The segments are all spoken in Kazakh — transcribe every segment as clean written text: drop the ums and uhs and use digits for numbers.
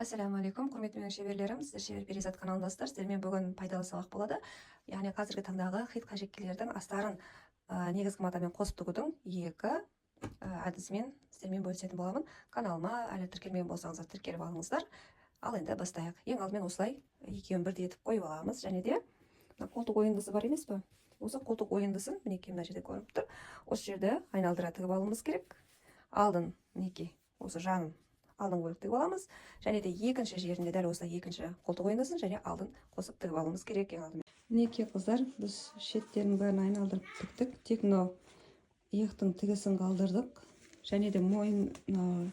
Ассалаумағалейкум, құрметті менің шеберлерім! Сіздер «Шебер Перизат» каналындасыздар. Сіздермен бүгін пайдалы сабақ болады, яғни қазіргі таңдағы хит қажекелердің астарын негізгі матамен қосып тігудің екі әдісімен сіздермен бөлісетін боламын. Каналыма әлі тіркелмеген болсаңыздар, тіркеліп алыңыздар. Ал енді бастайық. Ең алдымен осылай екеуін бірдей етіп қойып аламыз және де мына қолтық ойындысы бар емес па, осы қолтық ойындысын, мінекей, мына жерде көрініп тұр, осы жерді айналдыра тігіп алуымыз керек. Алдын, мінекей, осы жағын алдыңғы бөлік тігіп аламыз және де екінші жерінде дәл осылай екінші қолтық ойындысын және алдын қосып тігіп алуымыз керек. Ең алдымен, мінекей, қыздар, біз шеттерінің бәрін айналдырып тіктік, тек мынау иықтың тігісін қалдырдық. Және де мойын, мынау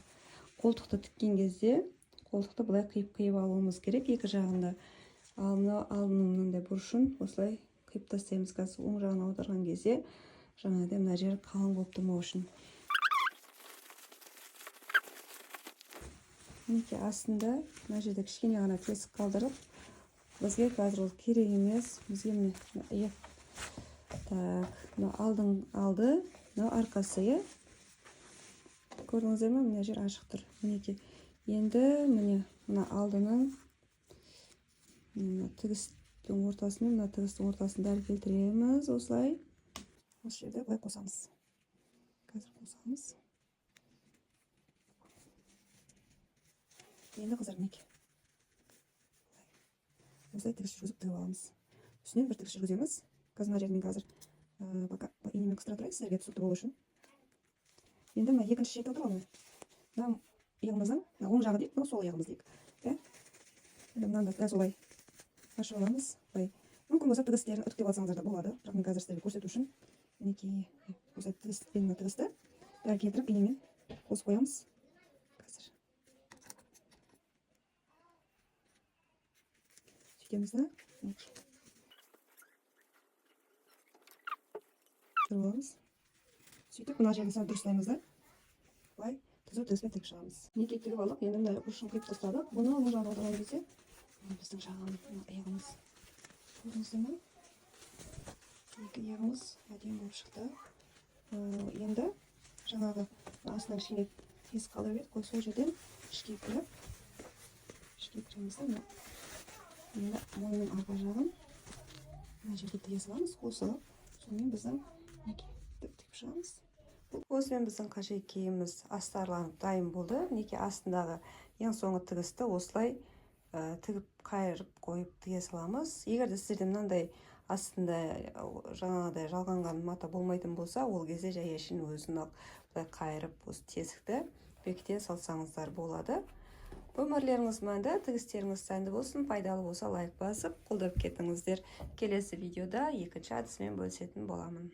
қолтықты тіккен кезде қолтықты былай қиып қиып алуымыз керек екі жағында. Ал мынау алдының мынандай бұрышын осылай қиып тастаймыз. Қазір оң жағын аударған кезде жаңағыдай мына жері қалың болып тұрмау үшін. Мінекей, астында мына жерде кішкене ғана тесік қалдырып, бізге қазір ол керек емес. Бізге, міне, мына иық, так, мына алдың алды, мынау арқасы, иә, көрдіңіздер ме? Мына жер ашық тұр, мінекей. Енді, міне, мына алдының, мына тігістің ортасы мен мына тігістің ортасын дәл келтіреміз. Осылай осы жерде былай қосамыз, қазір қосамыз. Енді, қыздар, мінекей, осылай тігіс жүргізіп тігіп аламыз. Үстінен бір тігіс жүргіземіз. Қазір мына жерін мен қазір пока инемен қыстыра тұрайын, сіздерге түсінікті болу үшін. Енді мына екінші шеті отыр ғой, міне, мына иығымыздың мына оң жағы дейік, мынау сол иығымыз дейік, иә. Енді мынаны да дәл солай ашып аламыз. Былай мүмкін болса, тігістерін үтіктеп алсаңыздар да болады, бірақ мен қазір сіздерге көрсету үшін, мінекей, осылай тігіспен мына тігісті дәл келтіріп, инемен қосып қоямыз. Қазір сөйтеміз да, мінекей, тұрып аламыз. Сөйтіп мына жерді сәл дұрыстаймыз да, былай түзу тігіспен тігіп шығамыз. Мінекей, тігіп алдық. Енді мына бұрышын қиып тастадық. Бұны оң жағына аударған кезде мына біздің жағын, мына иығымыз, көрдіңіздер ме? Екі иығымыз әдемі болып шықты. Енді жаңағы астынан кішкене тесік қалдырып едік қой, сол жерден ішке кіріп, ішке кіреміз да, мына енді мойынның арқа жағын мына жерге тіге саламыз қосып. Сонымен біздің, мінекей, тігіп шығамыз. Осымен біздің қажекейіміз астарланып дайын болды. Мінекей, астындағы ең соңғы тігісті осылай тігіп, қайырып қойып тіге саламыз. Егер де сіздерде мынандай астында жаңағыдай жалғанған мата болмайтын болса, ол кезде жай әшейін өзін ақ былай қайырып, осы тесікті бекіте салсаңыздар болады. Өмірлеріңіз мәнді, тігістеріңіз сәнді болсын! Пайдалы болса, лайк басып, қолдап кетіңіздер. Келесі видеода екінші әдісімен бөлісетін боламын.